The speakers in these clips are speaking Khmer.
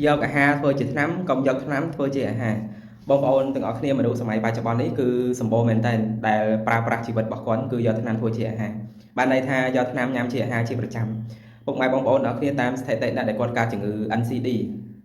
យកអាហារធ្វើជាថ្នាំកុំយកថ្នាំធ្វើជាអាហារបងប្អូនទាំងអស់គ្នាមនុស្សសម័យបច្ចុប្បន្ននេះគឺសម្បូរមែនទែនដែលប្រើប្រាស់ជីវិតរបស់គាត់គឺយកថ្នាំធ្វើជាអាហារបានន័យថាយកថ្នាំញ៉ាំជាអាហារជាប្រចាំពុកម៉ែបងប្អូនទាំងអស់គ្នាតាមស្ថិតិអ្នកដែលគាត់កើតជំងឺ NCD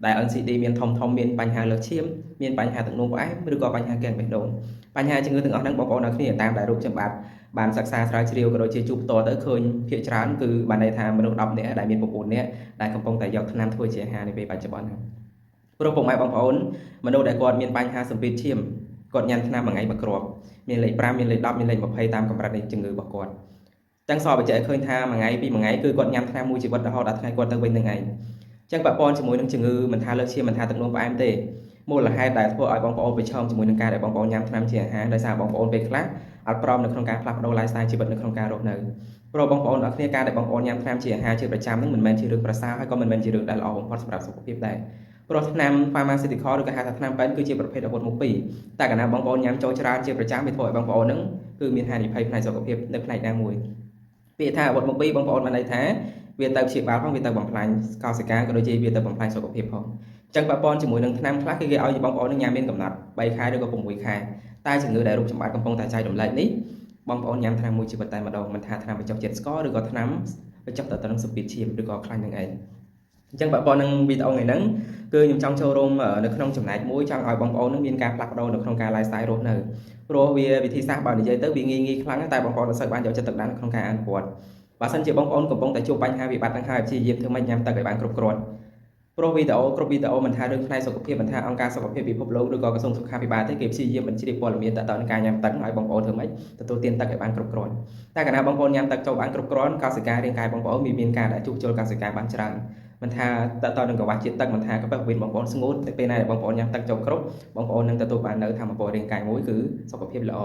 ដែល NCD មានធំធំមានបញ្ហាលើសឈាមមានបញ្ហាទឹកនោមផ្អែមឬក៏បញ្ហាគាំងបេះដូងបញ្ហាជំងឺទាំងអស់ហ្នឹងបងប្អូនទាំងអស់គ្នាតាមដែលរូបខ្ញុំបាទបានសិក្សាស្រាវជ្រាវក៏ដូចជាជួបផ្ទាល់ទៅឃើញភាគច្រើនគឺបានន័យថាមនុស្ស10នាក់ដែលមាន9នាក់ដែលកំពុងតែយកថ្នាំធ្វើជាអាហារនាពេលបច្ចុប្បន្នហ្នឹងព្រោះពុកម៉ែបងប្អូនមនុស្សដែលគាត់មានបញ្ហាសម្ពាធឈាមគាត់ញ៉ាំថ្នាំមួយថ្ងៃមួយគ្រាប់មានលេខ5មានលេខ10មានលេខ20តាមកម្រិតនៃជំងឺរបស់គាត់ទាំងសបញ្ជាក់ឃើញថាមួយថ្ងៃពីរមួយថ្ងៃគឺគាត់ញ៉ាំថ្នាំមួយជីវិតរហូតដល់ថ្ងៃគាត់ទៅវិញនឹងឯងចឹងពាក់ព័ន្ធជាមួយនឹងជំងឺមិនថាលើសឈាមមិនថាទឹកនោមផ្អែមទេមូលហេតុដែលធ្វើឲ្យបងប្អូនប្រឈមជាមួយនឹងការដែលបងប្អូនញ៉ាំថ្នាំជាអាហារដោយសារបងប្អូនពេលខ្លះអត់ព្រមនៅក្នុងការផ្លាស់ប្ដូរ lifestyle ជីវិតនៅក្នុងការរស់នៅព្រោះបងប្អូនអរគ្នាការដែលបងប្អូនញ៉ាំថ្នាំជាអាហារជាប្រចាំនឹងមិនមែនជារឿងប្រសើរហើយក៏មិនមែនជារឿងដែលល្អបំផុតសម្រាប់សុខភាពដែរព្រោះថ្នាំ pharmaceutical ឬក៏ហៅថាថ្នាំពេទ្យគឺជាប្រភេទអាវុធមុខពីរតែកាលណាបងប្អូនញ៉ាំចូលច្រើនជាប្រចាំវាធ្វើឲ្យបងប្អូននឹងគឺមានហានិភ័យផ្នែកសុខភាពនៅផ្នែកណាមួយពាក្យថាអាវុធមុខពីរបងប្អូនបានន័យថាវាទៅព្យាបាលផងវាទៅបំផ្លាញកោសិកាក៏ដូចជាវាទៅបំផ្លាញសុខភាពផងអញ្ចឹងពាក់ព័ន្ធជាមួយនឹងថ្នាំខ្លះគឺគេឲ្យបងប្អូននឹងញ៉ាំមានកំណត់3ខែឬក៏6ខែតែជំងឺដែលរូបចម្បាត់កំពុងតែចែករំលែកនេះបងប្អូនញ៉ាំថ្នាំមួយជីវិតតែម្ដងមិនថាថ្នាំបញ្ចុះជាតិស្ករឬក៏ថ្នាំបញ្ចុះទៅនឹងសម្ពាធឈាមឬក៏ខ្លាញ់នឹងឯងអញ្ចឹងពាក់ព័ន្ធនឹងវីដេអូថ្ងៃហ្នឹងគឺខ្ញុំចង់ចូលរួមនៅក្នុងចំណែកមួយចង់ឲ្យបងប្អូននឹងមានការផ្លាស់ប្ដូរនៅក្នុងការ lifestyle រស់នៅព្រោះវាវិធីសាស្ត្របើនិយាយទៅវាងាយងាយខ្លាំងតែបងប្អូនអត់សូវបានយកចិត្តទុកដាក់ក្នុងការអនុវត្តបើសិនជាបងប្អូនកំពុងតែជួបបញ្ហាវិបត្តិហ្នឹងហើយព្យាយាមធ្វើម៉េចញ៉ាំទឹកឲ្យបានគ្រប់គ្រាន់ព្រោះវីដេអូគ្រប់វីដេអូមិនថារឿងផ្នែកសុខភាពមិនថាអង្គការសុខភាពពិភពលោកឬក៏ក្រសួងសុខាភិបាលទេគេព្យាយាមបញ្ជ្រាបព័ត៌មានតទៅនឹងការញ៉ាំទឹកឲ្យបងប្អូនធ្វើម៉េចទទួលទានទឹកឲ្យបានគ្រប់គ្រាន់តែកាលណាបងប្អូនញ៉ាំទឹកចូលបានគ្រប់គ្រាន់កោសិការាងកាយបងប្អូនមានការដែលជួសជុលកោសិកាបានច្រើនមិនថាតទៅនឹងកង្វះជាតិទឹកមិនថាកប៉ះវិញបងប្អូនស្ងួតតែពេលណាដែលបងប្អូនញ៉ាំទឹកចូលគ្រប់បងប្អូននឹងទទួលបាននៅធម៌ពលរាងកាយមួយគឺសុខភាពល្អ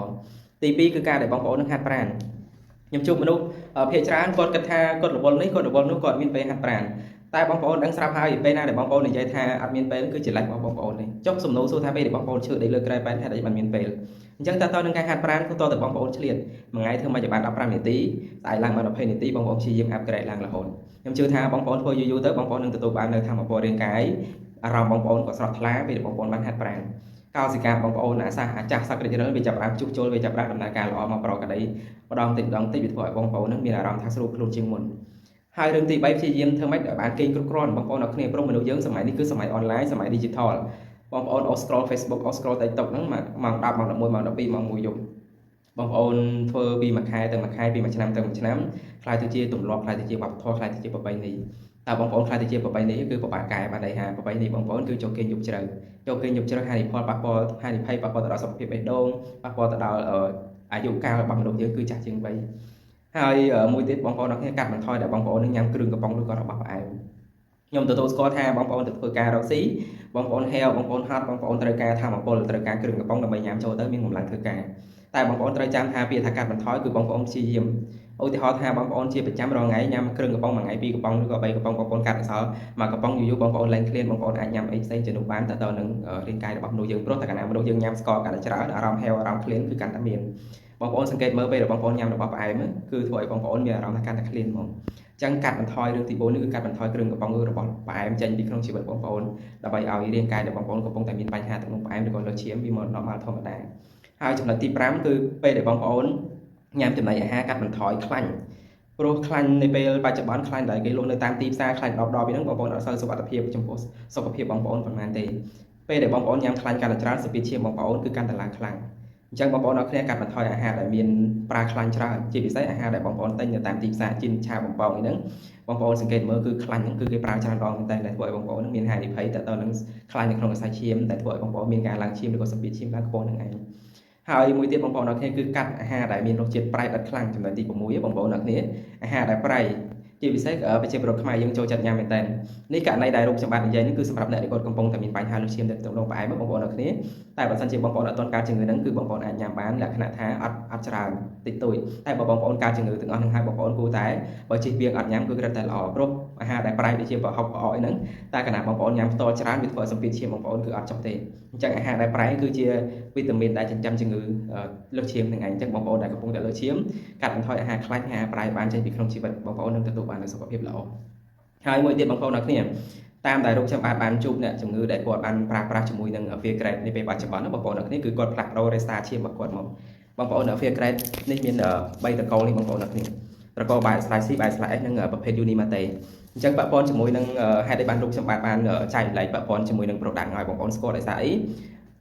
ទី2គឺការដែលបងប្អូននឹងហាត់ប្រាណខ្ញុំជួបមនុស្សភាគច្រើនគាត់គិតថាគាត់រវល់នេះគាត់រវល់នោះគាត់មានពេលហាត់ប្រាណតែបងប្អូនដឹងស្រាប់ហើយពេលណាដែលបងប្អូននិយាយថាអត់មានពេលគឺជាលេសរបស់បងប្អូននេះចុះសំណួរសួរថាពេលដែលបងប្អូនឈឺដេកលើក្រែប៉ែនហេតុអីបានមានពេលអញ្ចឹងតើតើនឹងការហាត់ប្រាណគឺតើតើបងប្អូនឆ្លៀតមួយថ្ងៃធ្វើមកឲ្យបាន15នាទីស្អែកឡើងបាន20នាទីបងប្អូនព្យាយាម upgrade ឡើងរហូតខ្ញុំជឿថាបងប្អូនធ្វើយូរៗទៅបងប្អូននឹងទទួលបាននៅធម៌ពលរាងកាយអារម្មណ៍បងប្អូនក៏ស្រស់ថ្លាពេលដែលបងប្អូនបានហាត់ប្រាណកោសិកាបងប្អូនអាសាសអាចាស់សឹករិចរិលវាចាប់ផ្ដើមជួសជុលវាចាប់ផ្ដើមដំណើរការល្អមកប្រកក្តីម្ដងតិចម្ដងតិចវាធ្វើឲ្យបងប្អូននឹងមានអារម្មណ៍ថាស្រួលខ្លួនជាងមុនហើយរឿងទី3ព្យាយាមធ្វើម៉េចឲ្យបានគេងគ្រប់គ្រាន់បងប្អូនអរគ្នាព្រោះមនុស្សយើងសម័យនេះគឺសម័យអនឡាញសម័យ digital បងប្អូនអូ scroll Facebook អូ scroll TikTok ហ្នឹងម៉ោង10ម៉ោង11ម៉ោង12ម៉ោង1យប់បងប្អូនធ្វើពីមួយខែទៅមួយខែពីមួយឆ្នាំទៅមួយឆ្នាំក្លាយទៅជាទម្លាប់ក្លាយទៅជាវប្បធម៌ក្លាយទៅជាប្រពៃណីតើបងប្អូនក្លាយទៅជាប្រពៃណីគឺពិបាកកែបានន័យថាប្រពៃណីបងប្អូនគឺចូលគេងយប់ជ្រៅចូលគេងយប់ជ្រៅហានិផលប៉ះពាល់ហានិភ័យប៉ះពាល់ទៅដល់សុខភាពបេះដូងប៉ះពាល់ទៅដល់អាយុកាលរបស់មនុស្សយើងគឺចាស់ជាងវ័យហើយមួយទៀតបងប្អូនអរគ្នាកាត់បន្ថយដែលបងប្អូននឹងញ៉ាំគ្រឿងកំប៉ុងឬក៏របស់ផ្អែមខ្ញុំទទួលស្គាល់ថាបងប្អូនទៅធ្វើការរកស៊ីបងប្អូនហេវបងប្អូនហត់បងប្អូនត្រូវការធម៌ពលត្រូវការគ្រឿងកំប៉ុងដើម្បីញ៉ាំចូលទៅមានកម្លាំងធ្វើការតែបងប្អូនត្រូវចាំថាពាក្យថាកាត់បន្ថយគឺបងប្អូនព្យាយាមឧទាហរណ៍ថាបងប្អូនជាប្រចាំរាល់ថ្ងៃញ៉ាំគ្រឿងកំប៉ុងមួយថ្ងៃ2កំប៉ុងឬក៏3កំប៉ុងបងប្អូនកាត់អសល់មួយកំប៉ុងយូរៗបងប្អូនលែងឃ្លានបងប្អូនអាចញ៉ាំអីផ្សេងជំនួសបានតទៅនឹងរាងកាយរបស់មនុស្សយើងព្រោះតែកាលណាមនុស្សយើងញ៉ាំស្ករកាន់តែច្រើនអារម្មណ៍ហេវអារម្មណ៍ឃ្លានគឺកាន់តែមានបងប្អូនសង្កេតមើលពេលដែលបងប្អូនញ៉ាំរបស់ផ្អែមគឺធ្វើឲ្យបងប្អូនមានអារម្មណ៍ថាកាន់តែឃ្លានហ្មងចឹងកាត់បន្ថយរឿងទី4នេះគឺកាត់បន្ថយគ្រឿងកំប៉ុងរបស់ផ្អែមចេញពីក្នុងជីវិតបងប្អូនដើម្បីឲ្យរាងកាយរបស់បងប្អូនកំពុងតែមានបញ្ហាទឹកនោមផ្អែមឬក៏លើសឈាមវាមក normal ធម្មតាហើយចំណុចទី5គឺពេលដែលបងប្អូនញ៉ាំចំណីអាហារកាត់បន្ថយខ្លាញ់ព្រោះខ្លាញ់នៅពេលបច្ចុប្បន្នខ្លាញ់ដែលគេលក់នៅតាមទីផ្សារខ្លាញ់ដបដបហ្នឹងបងប្អូនអត់សូវសុវត្ថិភាពចំពោះសុខភាពបងប្អូនប៉ុន្មានទេពេលដែលបងប្អូនញ៉ាំខ្លាញ់កាន់តែច្រើនសម្ពាធឈាមបងប្អូនគឺកាន់តែឡើងខ្លាំងអញ្ចឹងបងប្អូនអរគ្នាកាត់បន្ថយអាហារដែលមានប្រើខ្លាញ់ច្រើនជាពិសេសអាហារដែលបងប្អូនទិញនៅតាមទីផ្សារជីនឆាបំពងហ្នឹងបងប្អូនសង្កេតមើលគឺខ្លាញ់ហ្នឹងគឺគេប្រើច្រើនដងមែនតើដែលធ្វើឲ្យបងប្អូនហ្នឹងមានហានិភ័យតទៅនឹងខ្លាញ់នៅក្នុងខ្សែឈាមដែលធ្វើឲ្យបងប្អូនមានការឡើងឈាមឬក៏សម្ពាធឈាមឡើងខ្ពស់ហ្នឹងឯងហើយមួយទៀតបងប្អូនអរគ្នាគឺកាត់អាហារដែលមានរសជាតិប្រៃដិតខ្លាំងចំណុចទី6បងប្អូនអរគ្នាអាហារដែលប្រៃជាពិសេសប្រជាពលរដ្ឋខ្មែរយើងចូលចិត្តញ៉ាំមែនតើនេះករណីដែលរូបចម្បាត់និយាយនេះគឺសម្រាប់អ្នកដែលគាត់កំពុងតែមានបញ្ហាលើសឈាមទឹកនោមផ្អែមបងប្អូនអរគ្នាតែបើសិនជាបងប្អូនអត់ទាន់កើតជំងឺហ្នឹងគឺបងប្អូនអាចញ៉ាំបានលក្ខណៈថាអត់ច្រើនតិចតួចតែបើបងប្អូនកើតជំងឺទាំងអស់ហ្នឹងហើយបងប្អូនគួរតែបើជិះវៀងអត់ញ៉ាំគឺរឹតតែល្អព្រោះអាហារដែលប្រៃដូចជាប្រហុកប្រអកអីហ្នឹងតែកាលណាបងប្អូនញ៉ាំផ្ទាល់ច្រើនវាធ្វើឲ្យសម្ពាធឈាមបងប្អូនគឺអត់ចុះទេអញ្ចឹងអាហារដែលប្រៃគឺជាវីតាមីនដែលចិញ្ចឹមជំងឺលើសឈាមហ្នឹងឯងអញ្ចឹងបងប្អូនដែលកំពុងតែលើសឈាមកាត់បន្ថយអាហារខ្លាញ់អាហារប្រៃបានចេញពីក្នុងជីវិតបងប្អូននឹងទទួលបាននូវសុខភាពល្អហើយមួយទៀតបងប្អូនអរគ្នា តាមដែលរូបខ្ញុំបាទបានជួបអ្នកជំងឺដែលគាត់បានប្រើប្រាស់ជាមួយនឹង Filgrate នេះពេលបច្ចុប្បន្នណាបងប្អូនអ្នកគ្នាគឺគាត់ផ្លាស់ប្ដូររេស្តាឈាមរបស់គាត់មកបងប្អូន Filgrate នេះមាន3ត្រកូលនេះបងប្អូនអ្នកគ្នាត្រកូលបែប slash C បែប slash S និងប្រភេទ Unimate អញ្ចឹងពាក់ព័ន្ធជាមួយនឹងហេតុអីបានរូបខ្ញុំបាទបានចែករំលែកពាក់ព័ន្ធជាមួយនឹង product ឲ្យបងប្អូនស្គាល់ដោយសារអី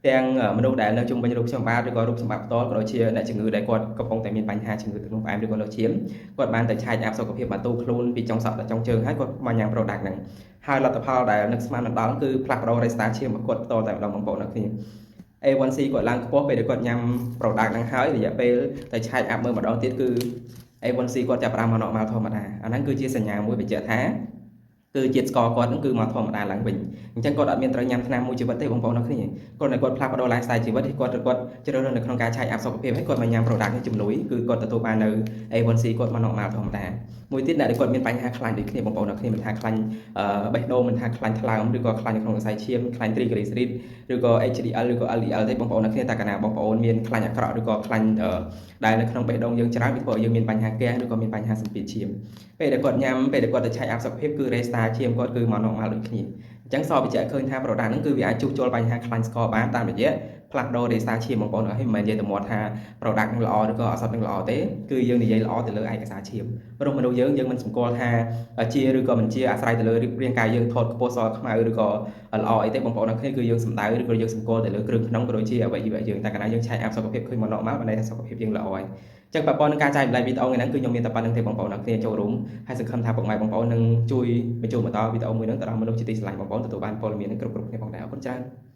ទាំងមនុស្សដែលនៅជុំវិញរូបខ្ញុំបាទឬក៏រូបខ្ញុំបាទផ្ទាល់ក៏ដូចជាអ្នកជំងឺដែលគាត់កំពុងតែមានបញ្ហាជំងឺទឹកនោមផ្អែមឬក៏លើសឈាមគាត់បានតែcheck up សុខភាពបាទូខ្លួនពីចុងសក់ដល់ចុងជើងហើយគាត់មកញ៉ាំ product ហ្នឹងហើយលទ្ធផលដែលនឹកស្មានមិនដល់គឺផ្លាស់ប្ដូររេស្តាឈាមរបស់គាត់ផ្ទាល់តែម្ដងបងប្អូនអ្នកគ្នា A1C គាត់ឡើងខ្ពស់ពេលដែលគាត់ញ៉ាំ product ហ្នឹងហើយរយៈពេលតែcheck up មើលម្ដងទៀតគឺ A1C គាត់ចាប់ផ្ដើមមក normal ធម្មតាអាហ្នឹងគឺជាសញ្ញាមួយបញ្ជាក់ថាគឺជាតិស្ករគាត់ហ្នឹងគឺមកធម្មតាឡើងវិញអញ្ចឹងគាត់អត់មានត្រូវញ៉ាំថ្នាំមួយជីវិតទេបងប្អូនអ្នកគ្នាគាត់តែគាត់ផ្លាស់ប្ដូរ lifestyle ជីវិតហើយគាត់គាត់ជ្រើសរើសនៅក្នុងការ check up សុខភាពហើយគាត់មកញ៉ាំ product នេះជំនួយគឺគាត់ទទួលបាននៅ A1C គាត់មក normal ធម្មតាមួយទៀតអ្នកដែលគាត់មានបញ្ហាខ្លាញ់ដូចគ្នាបងប្អូនអ្នកគ្នាមិនថាខ្លាញ់បេះដូងមិនថាខ្លាញ់ថ្លើមឬក៏ខ្លាញ់នៅក្នុងសរសៃឈាមខ្លាញ់ triglyceride ឬក៏ HDL ឬក៏ LDL ទេបងប្អូនអ្នកគ្នាតែកាលណាបងប្អូនមានខ្លាញ់អាក្រក់ឬក៏ខ្លាញ់ដែលនៅក្នុងបេះដូងយើងច្រើនវាធ្វើឲ្យយើងមានបញ្ហាគាំងឬក៏មានបញ្ហាសម្ពាធឈាមពេលដែលគាត់ញ៉ាំពេលដែលគាត់ទៅcheck up សុខភាពគឺ រេស្តាឈាមគាត់គឺមក normal ដូចគ្នាអញ្ចឹងសបញ្ជាក់ឃើញថា product ហ្នឹងគឺវាអាចជួសជុលបញ្ហាខ្លាញ់ស្ករបានតាមរយៈផ្លាស់ប្ដូររេស្តាឈាមបងប្អូនអរមិនមែននិយាយតែមាត់ថា product នឹងល្អឬក៏អសត់នឹងល្អទេគឺយើងនិយាយល្អទៅលើឯកសារឈាមព្រោះមនុស្សយើងយើងមិនសម្គាល់ថាជាឬក៏មិនជាអាស្រ័យទៅលើរាងកាយយើងថតខ្ពស់សខ្មៅឬក៏ល្អអីទេបងប្អូនអរគ្នាគឺយើងសំដៅឬក៏យើងសម្គាល់ទៅលើគ្រឿងក្នុងក៏ដូចជាអវយវៈយើងតែកាលណាយើង check up សុខភាពឃើញមក normal បានន័យថាសុខភាពយើងល្អហើយចឹងពាក់ព័ន្ធនឹងការចែករំលែកវីដេអូថ្ងៃហ្នឹងគឺខ្ញុំមានតែប៉ុណ្្នឹងទេបងប្អូនអរគ្នាចូលរួមហើយសង្ឃឹមថាពុកម៉ែបងប្អូននឹងជួយបញ្ចូលបន្តវីដេអូមួយហ្នឹងទៅដល់មនុស្សជាទីស្រឡាញ់បងប្អូនទទួលបានព័ត៌មាននឹងគ្រប់ៗគ្នាផងដែរអរគុណច្រើន។